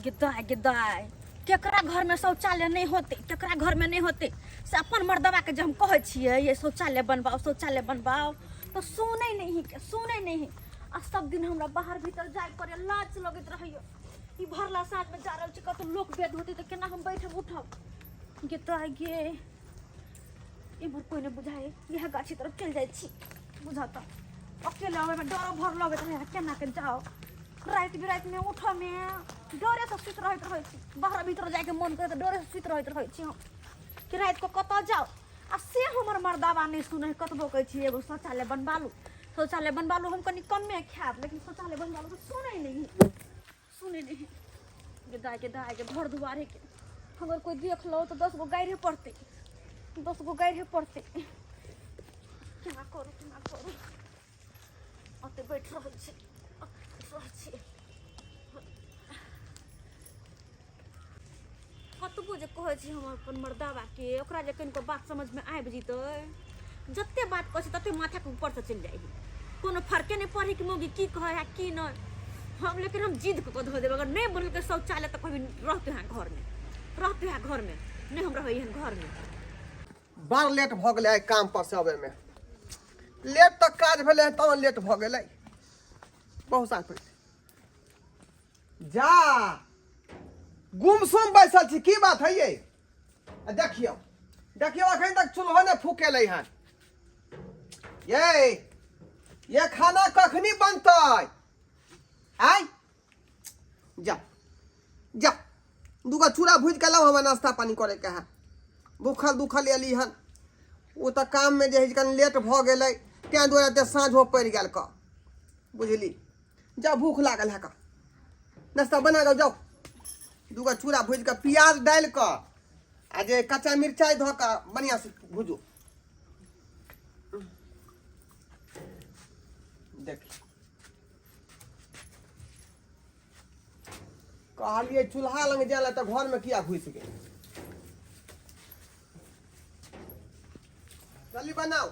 गे दाय गे दाय, केकरा घरमे शौचालय नहि होतै, केकरा घरमे नहि होतै से अपन मर्दबाके जे हम कहै छियै ये शौचालय बनबाउ शौचालय बनबाउ, तऽ सुनै नहि ही, सुनै नहि ही। आ सब दिन हमरा बाहर भीतर जाय पड़े, लाज लगैत रहैया। ई भरला साँझमे जा रहल छी, कतौ लोक वेद होतै तऽ केना हम बैठब उठब। गे दाय गे, इम्हर कोइ नहि बुझाइ, इएह गाछी तरफ चलि जाइ छी। बुझत अकेले आबैमे डरो भर लगैत रहै, केना के जाउ। राति बिरातिमे उठऽमे डरेसँ सुति रहैत रहै छी। बाहर भीतर जाइके मन करे तऽ डरेसँ सुति रहैत रहै छी हम कि रातिके कतऽ जाउ। आ से हमर मर्दाबा नहि सुनै है, कतबो कहै छी एगो शौचालय बनबा लू शौचालय बनबा लू, हम कनि कमे खायब लेकिन शौचालय बनबा लू, तऽ सुनै नहि है, सुनै नहि है। गे दाय गे दाय गे, घर दुआरे के अगर कोइ देख लो तऽ 10 गो गारिहे पड़तै, 10 गो गारिहे पड़तै। केना करू केना करू, ओतऽ बैठ रहल छी, बैठ रहल छी। कतबो जे कहै छी हम अपन मर्दाबाके, ओकरा जे कनिको बात समझमे आबि जेतै, जते बात कहै छी तते माथाके ऊपरसँ चलि जाइ है, कोनो फर्के नहि पड़ै कि मौगी की कहै है की नहि। हम लेकिन हम जिद कऽ कऽ धऽ देबै, अगर नहि बनेलकै शौचालय तऽ कभी रहतै अहाँ घरमे, रहतै अहाँ घरमे नहि, हम रहबै एहन घरमे। बड़ लेट भऽ गेलै आइ काम पर से अबैमे, लेट तऽ काज भेलै तहन लेट भऽ गेलै। बहुत साँझ पड़ि जा गुमसुम बैसल छी, की बात है ये? आ देखियौ देखियौ, अखन तक चूल्हो नहि फूकेलै हन। ये खाना कखनी बनतै? आय जा जा, दूगो चूड़ा भूजि के लाउ, हमरा नाश्ता पानी करे के है। भूखल दुखल एली हन, ओ तऽ काम में जे है कनि लेट भऽ गेलै, तें दुआरे एते साँझो पड़ि गेल कऽ, बुझली। जा, भूख लागल है कऽ, नाश्ता बना कऽ जाउ। दूगो चूड़ा भूजि कऽ प्याज डालि कऽ आ जे कच्चा मिरचाइ धऽ कऽ बढ़िआँ से भूजू। देखी कहलियै चूल्हा लग जाय लए तऽ घरमे किया घुसि गेल? जल्दी बनाउ।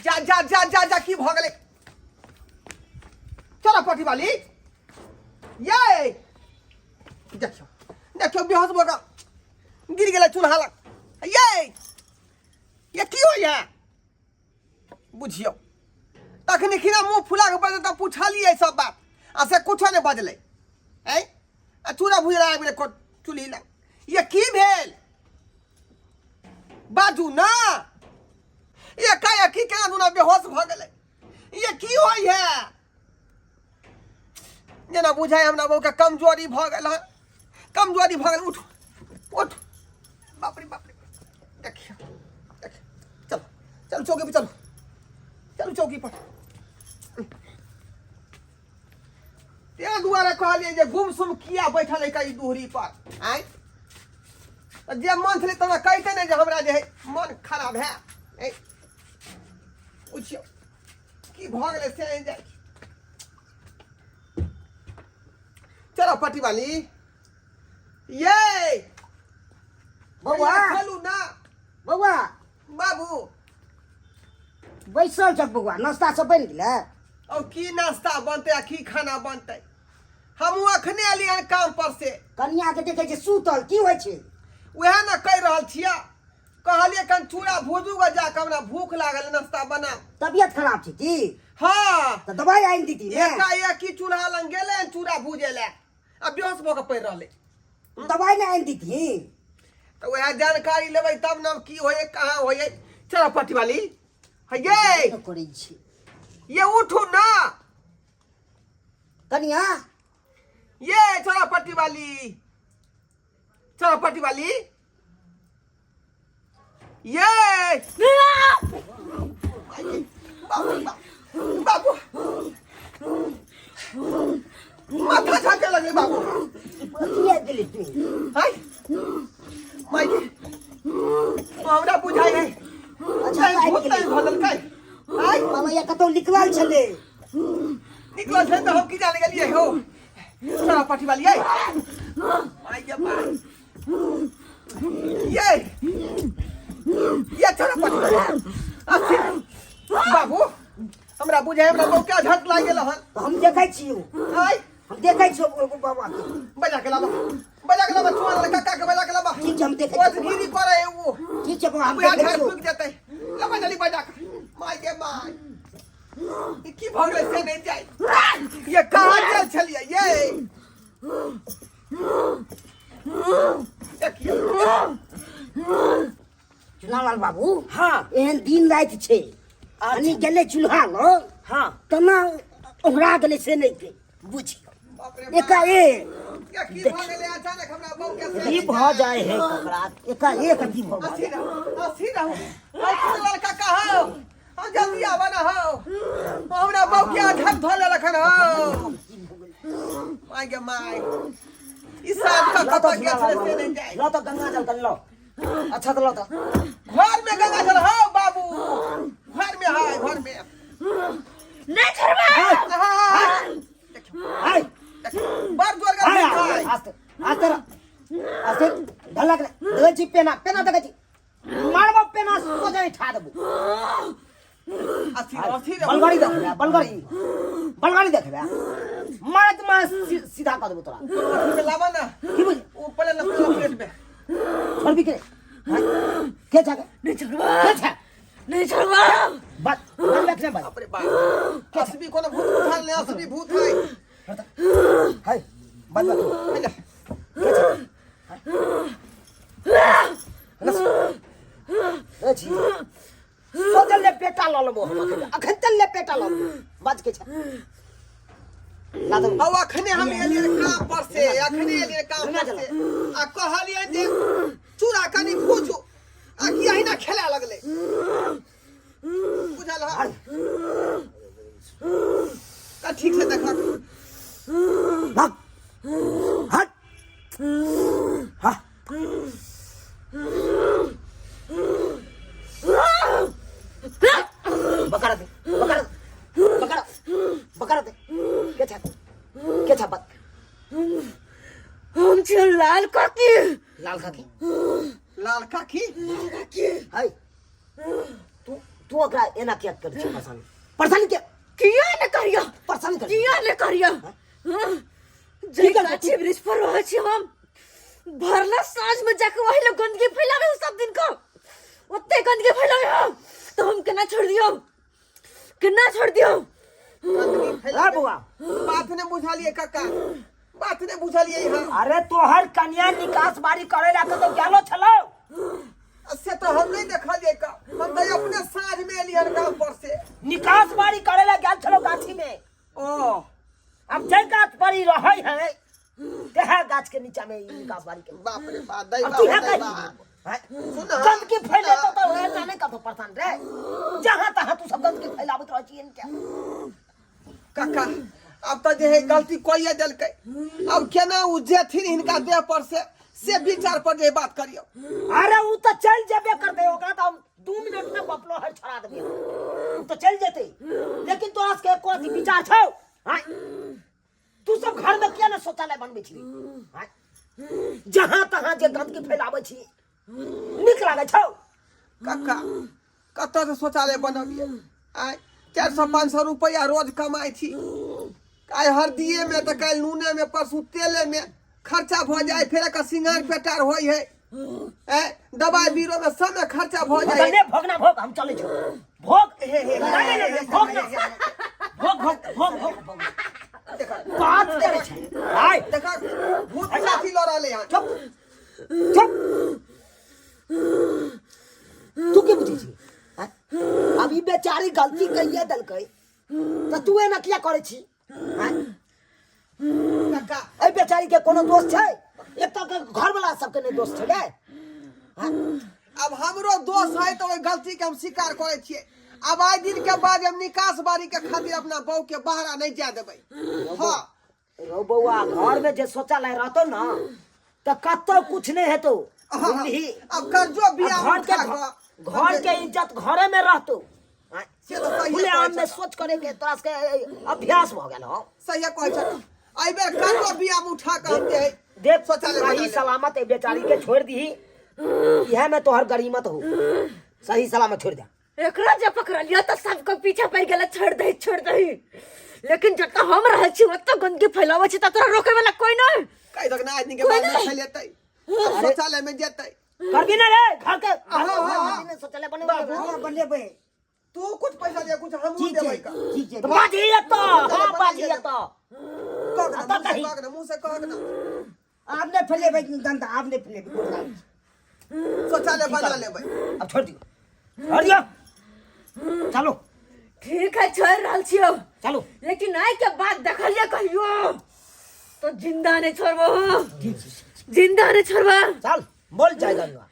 जा जा जा जा जा, की भऽ गेलै? चलो पटी वाली, ये देखियौ देखियौ, बेहोश भऽ कऽ गिर गेलै चूल्हा लग। ये ये की होइए बुझियौ? तखनी खिना मुँह फुला कऽ बजल तऽ पुछलियै सब बात, आ से कुछो नहि बजलै। ऐ आ चूड़ा भुजला आबि गेलै चूल्ही लग। ये की भेल बाजू ना? ये का की केना दुना बेहोश भऽ गेलै? ये की होइ है? जेना बुझाइ हमरा बहुके कमजोरी भऽ गेल हन, कमजोरी भऽ गेल। उठ उठ, बाप रे बाप रे, देखियौ देखियौ। चलो चलो चौकी पर चलो, चलू चौकी पर। ताहि दुआरे कहलियै जे गुमसुम किया बैठल है ई दुहरी पर आँय? तऽ जे मन छलै तोरा कहिते नहि जे हमरा जे है मन खराब है। ऐ बुझियौ की भऽ गेलै से नहि जाइ। चलो पटी वाली, ये बौआ। चलू ना। बौआ। बाबू। बैसल छक बौआ, नाश्ता सब बनि गेलै? और की नाश्ता बनतै आ की खाना बनतै? हमहूँ अखने एलियै हन काम पर से। कनिया के देखै छै सुतल, की होइ छै? उएह ने कहि रहल छियै, कहलियै कन चूड़ा भूजू ग जाके, हमरा भूख लागल, नाश्ता बना। तबियत खराब छै की? हाँ। तऽ दवाइ आनि दीदी ने। एकाएक की चूल्हा लग गेलै हन चूड़ा भूजै लए आ बेहोश भऽ कऽ पड़ि रहलै। दवाइ नहि आनि दीदी? तऽ उएह जानकारी लेबै तब ने की होइए कहाँ होइए। चलो पटिवाली, हे ये करै छी। ये उठू ना। कनिया। ये चलो पटिवाली, चलो पटिवाली, ये बाबू बाबू। माथा झाके लगले बाबू। की आबि गेली तू? हाय माय गे, हमरा बुझाइ है। अच्छा, अच्छा, आबि भूत गेली। नहि भऽ देलकै आइ। बाबा, ये कतौ निकलल छलै? निकलल छै तऽ हम की जाने गेलियै हो, सारा पाठी वाली। आइ माय गे माय, ये ये छोरा पाठी वाली अथी बाबू, हमरा बुझाइ हमरा बहु के झट लागि गेल हन। तऽ हम देखै छियौ। आइ हम देखै छियौ ओहि बाबा के। बजा के लाबा, बजा के लाबा, चुआ लड़का काका के बजा के लाबा। ठीक छै, हम देखै छियौ। गिरी करे ओ। ठीक छै बाबा, हम बुझा देखै झाड़ छियौ। फूक जेतै, लाबा जल्दी बजा के। माय के my, ई की भऽ गेलै से नहि जाय। ये कहाँ गेल छलियै ये? देखियौ। चुनालाल बाबू। हाँ। एहन दिन राति छै, कनी गेलै चूल्हा लग। हाँ। केना ओंघरा गेलै से नहि के बुझियौ। बाप रे बाप। एकाएक ये की भऽ गेलै अचानक हमरा बहू के से? की भऽ जाइ है ककरा एकाएक की भऽ हँसी गेलै? रहू, हँसी रहू। हाय चुनालाल काका हौ, हम जल्दी आबऽ ना हौ, हमरा बहू के आघात धऽ लेलक हन हौ। My गे my, ई साँझ कऽ लऽ कतऽ तऽ गेल छलै से नहि जाय। लऽ तऽ गंगा जल कनि लऽ। अच्छा, तऽ लऽ तऽ। घर में गंगा जल हौ बाबू, घर में है, घर में। नहीं छोड़बा। आय। बड़ जोर आय। का है। आस्ते आस्ते रह, आस्ते ढलक रे। देखै छी पेना, पेना देखै छी, मारबो पेना सोझे ठा देबो। अथी अथी रे। बलगाड़ी देखबे, बलगाड़ी, बलगाड़ी देखबे, मारत मार सीधा कऽ देबो तोरा। अथी में लावा ना। की बुझ? ओ पहले ना प्लेट में। छोड़बी के हाँ? के छा के? नहीं छोड़बा। के छा? नहीं छोड़बा। बात बात रखने बात। बाप रे बाप, असली कोनो भूत उठल नहीं, असली भूत है। हाय, बात बात। आजा। ए छी सोचल ले पेटा लऽ लेबो हम अखन, अखन चल ले पेटा लऽ लेबो। बाज के छा ला दो। अब अखने हम एलियै काम पर से, अखने एलियै काम पर से आ कहलियै जे चूड़ा कनि भूजू, आ की अहिना खेला लगलै, बुझल हँ? तऽ ठीक से देखक। भाग, हट। हाँ, बकरा दे, बकरा, बकरा, बकरा दे। के छा, के छा? बात। हम छियै लाल काकी। लाल काकी? लाल काकी। हाय, तू तू ओकरा एना किया करै छी परेशानी? परेशानी के किया ने करियो? परेशानी कर। किया ने करियो? हाँ? जे की करबै? गाछी वृक्ष पर रहै छी हम, भरला साँझ में जाके वही लोग गंदगी फैलावे हो, सब दिन को ओते गंदगी फैलावे हो, तो हम केना छोड़ दियो, केना छोड़ दियो? गंदगी ला फैला। बौआ। बात ने बुझलियै काका, बात ने बुझलियै। हाँ। अरे, तोहर कन्या निकास बारी करे ला कतौ गेलो छलो? से तऽ हम नहि देखलियै का, हम तऽ अपने साँझ में एलियै हन गाम पर से। निकास बारी करे ला गेल छलो गाछी में। ओ। अब जे गाछ पर ई रहै है, तेहा गाछ के नीचा में ई निकास बारी के। बाप रे बाप, दैबा। अब तू है हो दैबा। कहीं हैं? सुन। गंदगी फैले तो है जाने का तो परेशान रे, जहां तहां तू सब गंदगी फैलावत रहै छी इनके। काका, अब तऽ जे है गलती कइए देलकै, अब केना उ जेथिन हिनका देह पर से विचार पर जे बात करियौ। अरे, उ तो चल जेबे करते, ओकरा तो हम 2 मिनट में बपलो हर छड़ा देबे, उ तो चल जेते। लेकिन तोरा सबके एको अथी विचार छौ? हाँ? तू सब घर में किया ना शौचालय बनबै छी? हाँ? जहां तहां जे गंदगी फैलाबै छी, नीक लागै छौ? काका, कतऽ से शौचालय बनबियै? आइ 400 500 रुपैआ रोज कमाइ छी, आइ हरदिए में तऽ काल्हि नूने में, परसू तेले में खर्चा भऽ जाइ, फेर एकर सिंगार पेटार होइ है, ए दवाई बीरो में सब में खर्चा भऽ जाइ है। ले भोग ना भोग, हम चलै छौ भोग। हे, हे, नहीं, नहीं, नहीं, भोग ना भोग, भोग, भोग, भोग, भोग। बात करै छै आय। देखा, भूत साथी लऽ रहलै हन। चुप चुप, तू की बुझै छी? आँय? अब ई बेचारी गलती कहिए देलकै तऽ तू एना किया करै छी? आँय? काका। एहि बेचारी के कोनो दोष छै? एक तऽ घरवाला सबके नहि दोष छै गे? आँय? अब हमरो दोष है तऽ ओहि गलती के हम स्वीकार करै छियै। अब आइ दिन के बाद हम निकास बारी के खातिर अपना बहू के बाहरा नहीं जाय देबै। हाँ। रौ बौआ घर में जे शौचालय रहतो ना तऽ कतौ कुछ नहीं हेतो बुझलिही अब कर्जो बिया आ घर के उठा कऽ घर के इज्जत घरे में रहतो से तऽ सहिए खुले कहै आम में छह। सोच करे के तोरा सबके अभ्यास भऽ गेल हौ सहिए कहै छह एहि बेर कर्जो बिया उठा कऽ हम जे है देख शौचालय बना सही लेब। सलामत ए बेचारी के छोड़ दीही इहे में तोहर गरीमत हो सही सलामत छोड़ दे एकरा जे पकड़लियो तऽ सबके पीछा पड़ि गेलै छोड़ दही छोड़ दही लेकिन जतऽ हम रहै छी ओतऽ गंदगी फैलाबै छी तऽ तोरा रोकै वाला कोई नहीं कहि दक ना आदमी के कोई बाद नहीं। में फैलेतै अब शौचालय में जेतै करबी ना रे घर के हाँ, हाँ, हाँ। घर शौचालय बने बाबू। हाँ बनेबै तू कुछ पैसा दे कुछ हमहूँ ठीक छै देबै का ठीक छै तो बाजी एतो हां बाजी एतो कह ना अतऽ मुँह से कही। कह ना मुँह से कह ना आब नहि फैलेबै गन्दा आब नहि फैलेबै गोर लागै छी। शौचालय बना लेबै अब छोड़ दियो छोड़ दियो चलो ठीक है छोड़ रहल छियो चलो लेकिन आइ के बाद देखलिए कहियो तो जिंदा नहीं छोड़बो जिंदा नहीं छोड़बो चल बोल जाए गंगा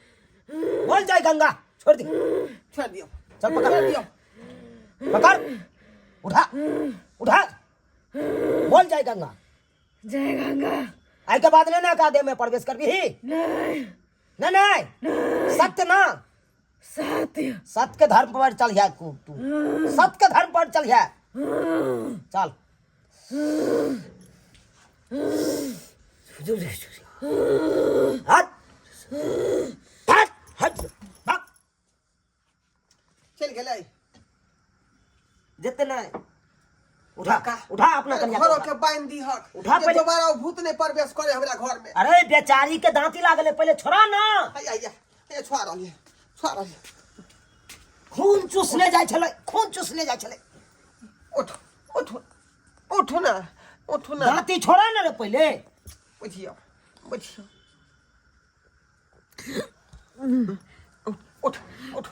बोल जाए गंगा छोड़ दी छोड़ दियो चल पकड़ छोड़ दियो पकड़ उठा उठा बोल जाए गंगा जय गंगा आई के बाद नहीं ना का दे में प्रवेश कर भी नहीं नहीं नहीं सत्य ना सत्य सत्य के धर्म पर चल है तू सत्य के धर्म पर चल है चल हट हट हट भाग चलि गेलै जेते नहीं उठा उठा अपना कन्या को घरो उठा। के बांधि दीहक उठा जे पहिले। दोबारा ओ भूत नहीं प्रवेश करे हमरा घर में अरे बेचारी के दांती लागले पहले छोड़ा ना हैया हैया हैया छुआ रहल है छुआ रहल है खून चूसने जाय छले खून चूसने जाय छले उठ उठ उठ ना उठ ना दांती छोड़ा ना रे पहले बुझियो बुझियो उठ उठ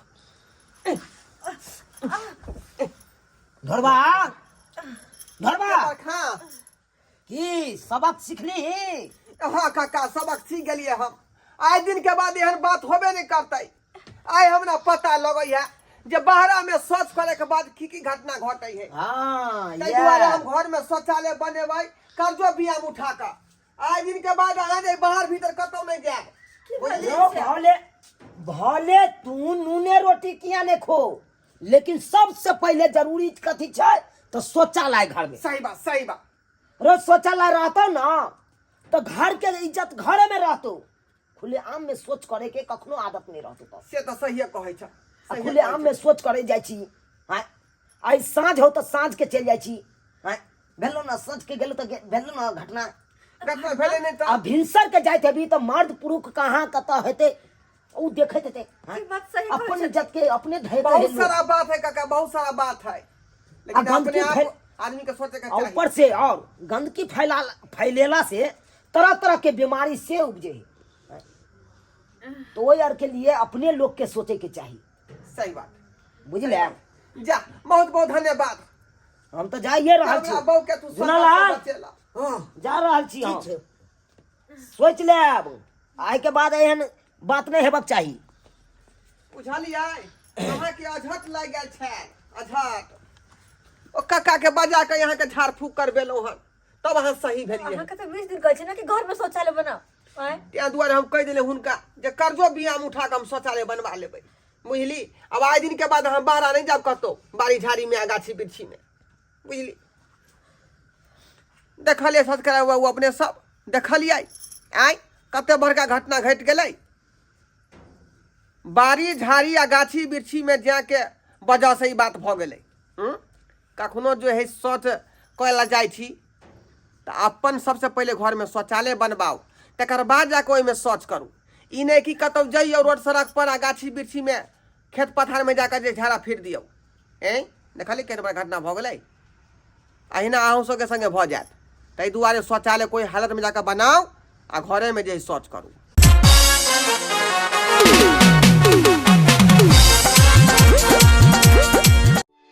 धरबा धरबा खा की सबक सिखली हाँ काका सबक सीख गेलियै हम आइ दिन के बाद एहन बात होबे नहीं करतै आइ हमरा पता लगै है जे बाहरा में शौच करे के बाद की की घटना घटे है हाँ ताहि दुआरे हम घर में शौचालय बनेबै कर्जो बियाम उठा कऽ आइ दिन के बाद अहाँ जे बाहर भीतर कतौ नहीं जायब बुझलियै? यो भले भले तू नूने रोटी किया ने खो लेकिन सबसे पहले जरूरी कथी छै तो शौचालय घर में सही बात सही बात रोज शौचालय रहतो ना तो घर के इज्जत घरे में रहतो खुले आम में सोच करे के कखनो आदत नहीं रहतो तो से तऽ सहिए कहै छ आ सहिए खुले कहै आम में सोच करे जाइ छी आँय आइ साँझ हो तऽ साँझ के चलि जाइ छी आँय भेलो ना साँझ के गेलो तऽ भेलो ना घटना छ। घटना भेलै नहि आ तऽ भिनसर के जाइत हेबी तऽ मर्द पुरुष कहाँ कतऽ हेतै उ देखैत हेतै आँय? ई बात सही कहै अपन छथिन। इज्जत के अपने धैर्य बहुत सारा बात है काका बहुत सारा बात है लेकिन आ गंदगी अपने आप आदमी के सोचे के आ चाही ऊपर से और गंदगी फैला फैलेला से तरह तरह के बीमारी से उपजे है तो ओहि आर के लिए अपने लोग के सोचे के चाही सही बात बुझले जा बहुत बहुत धन्यवाद हम तऽ जाइए रहल हमरा छी बहू के तू गुनालाल बचेला हाँ जा रहल छी हम ठीक छै सोचि लेब आइ के बाद एहन बात नहि हेबाक चाही बुझलियै अहाँके अझट लागि गेल छै अझट ओ कक्का के बजा के अहाँके झाड़ फूक करबेलहुँ हन तब अहाँ सही भेलियै अहाँके तऽ 20 दिन कहै छै ने कि घरमे शौचालय बनाउ आँय ताहि दुआरे हम कहि देलियै हुनका जे कर्जो बियाम उठा कऽ हम शौचालय बनवा लेबै बुझली आब आइ दिनके बाद अहाँ बाहर नहि जायब कतहु बाड़ी झाड़ीमे आ गाछी वृक्षीमे बुझली देखलियै सस्क्राइब बाबू अपने सब देखलियै आँय कते बड़का घटना घटि गेलै बाड़ी झाड़ी आ गाछी वृक्षीमे जाके वजहसँ ई बात भऽ गेलै हूँ कखनो जे हइ शौच करै लए जाइ छी तऽ अपन सबसँ पहिले घरमे शौचालय बनबाउ तकर बाद जाकऽ ओहिमे शौच करू ई नहि कि कतहु जइयौ रोड सड़क पर आ गाछी वृक्षीमे खेत पथारमे जाकऽ जे झाड़ा फिर दियौ एँ देखलियै केहन बड़ा घटना भऽ गेलै अहिना अहूँ सबके सङ्गे भऽ जायत ताहि दुआरे शौचालय कोइ हालतमे जाकऽ बनाउ आ घरेमे जे हइ शौच करू